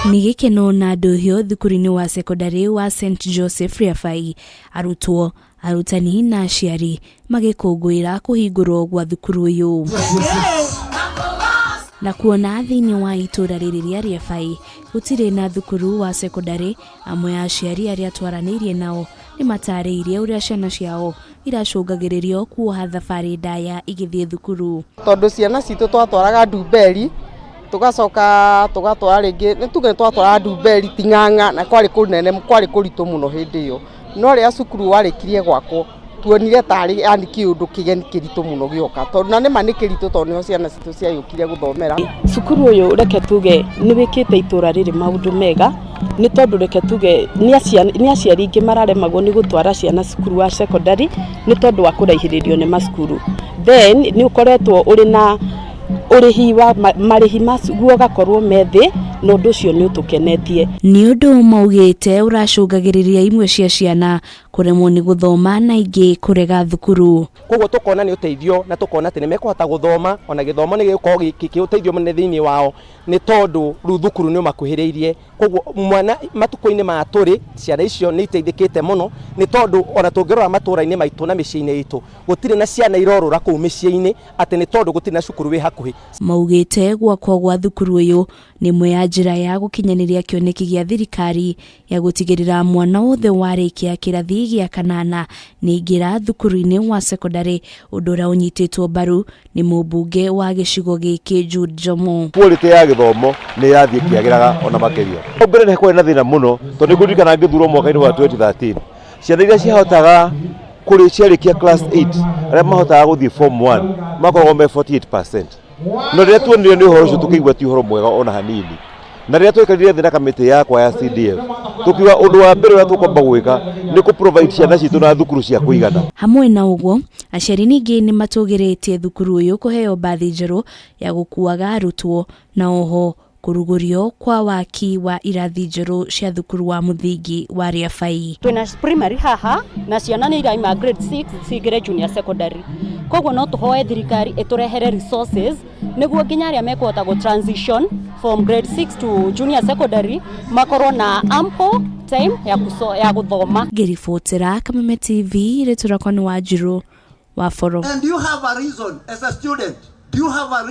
Nĩ gĩkeno na ndũhio thukuru-inĩ wa cekondarĩ wa St Joseph Riabai, arutwo, arutani na aciari magĩkũngũĩra kũhingũrwo gwa thukuru ũyũ. Na kuona thĩinĩ wa itũra rĩrĩ rĩa Riabai gũtirĩ na thukuru wa cekondarĩ, amwe a aciari arĩa twaranĩirie nao nĩ matarĩirie ũrĩa ciana ciao iracũngagĩrĩrio kuoha thabarĩ ndaya igĩthiĩ thukuru. Tondũ ciana citũ twatwaraga Ndumberi, tũgacoka tũgatwara rĩngĩ, nĩ tuge twatwaraga Ndumberi Ting'ang'a, na kwarĩ kũnene, kwarĩ kũritũ mũno hĩndĩ ĩyo. No rĩrĩa cukuru warĩkirie gwakwo, tuonire tarĩ yani kĩũndũ kĩgeni kĩritũ mũno gĩoka, tondũ na nĩma nĩ kĩritũ tondũ nĩho ciana citũ ciagĩũkire gũthomera. Cukuru ũyũ reke tuge nĩ wĩkĩte itũra rĩrĩ maũndũ mega, nĩ tondũ reke tuge nĩ aciari aingĩ mararemagwo nĩ gũtwara ciana cukuru wa secondary nĩ tondũ wa kũraihĩrĩrio nĩ macukuru. Then nĩ ũkoretwo ũrĩ na ũrĩhi wa marĩhi maguo ũgakorwo me thĩ, na ũndũ ũcio nĩ ũtũkenetie. Nĩ ũndũ maugĩte ũracũngagĩrĩria imwe cia ciana kũremwo nĩ gũthoma na ingĩ kũrega thukuru. Koguo tũkona nĩ ũteithio na tũkona atĩ nĩ mekũhota gũthoma, ona gĩthomo nĩ gĩgũkorwo gĩ ũteithio mũnene thĩinĩ wao, nĩ tondũ rĩu thukuru nĩ ũmakuhĩrĩirie. Koguo mwana matukũ-inĩ maya tũrĩ, ciana icio nĩ iteithĩkĩte mũno, nĩ tondũ ona tũngĩrora matũra-inĩ maitũ na mĩciĩ-inĩ itũ, gũtirĩ na ciana irorũra kũu mĩciĩ-inĩ atĩ nĩ tondũ gũtirĩ na cukuru wĩ hakuhĩ. Maugĩte gwakwo gwa thukuru ũyũ nĩ ĩmwe ya njĩra ya gũkinyanĩria kĩoneki gĩa thirikari ya gũtigĩrĩra mwana wothe warĩkia kĩrathi gĩa kanana nĩaingĩra thukuru-inĩ wa cekondarĩ, ũndũ ũrĩa ũnyitĩtwo mbaru nĩ mũmbunge wa gĩcigo gĩkĩ Jude Njomo. Quality ya gĩthomo nĩ ĩrathiĩ ĩkĩagĩraga ona makĩria. Hau mbere nĩ kwarĩ na thĩna mũno tondũ nĩ ngũririkana ngĩthurwo mwaka-inĩ wa 2013, ciana iria ciahotaga kũrĩ ciarĩkia class 8 arĩa mahotaga gũthiĩ form 1 makoragwo me 48%. No rĩrĩa tuonire nĩ ũhoro ũcio tũkĩigua ti ũhoro mwega ona hanini. Na rĩrĩa twaikarire thĩ na kamĩtĩ yakwa ya CDF, tũkiuga ũndũ wa mbere ũrĩa tũkwamba gwĩka nĩ kũ provide ciana citũ na thukuru cia kũigana. Hamwe na ũguo, aciari ningĩ nĩ matũgĩrĩtie thukuru ũyũ kũheo mbathi njerũ ya gũkuaga arutwo na oho kũrugũrio kwa waki wa irathi njerũ cia thukuru wa mũthingi wa Rĩabai. Twĩna primary haha na ciana nĩ iraima grade 6 cingĩre junior secondary, koguo no tũhoe thirikari ĩtũrehere resources nĩguo nginya arĩa mekũhota gũ transition from grade 6 to junior secondary makorwo na ample time ya, kuso, ya gũthoma. Ngĩribotera Kameme TV, rĩtwa rĩakwa nĩ Wanjirũ wa Boro. And you have a reason as a student. Do you have a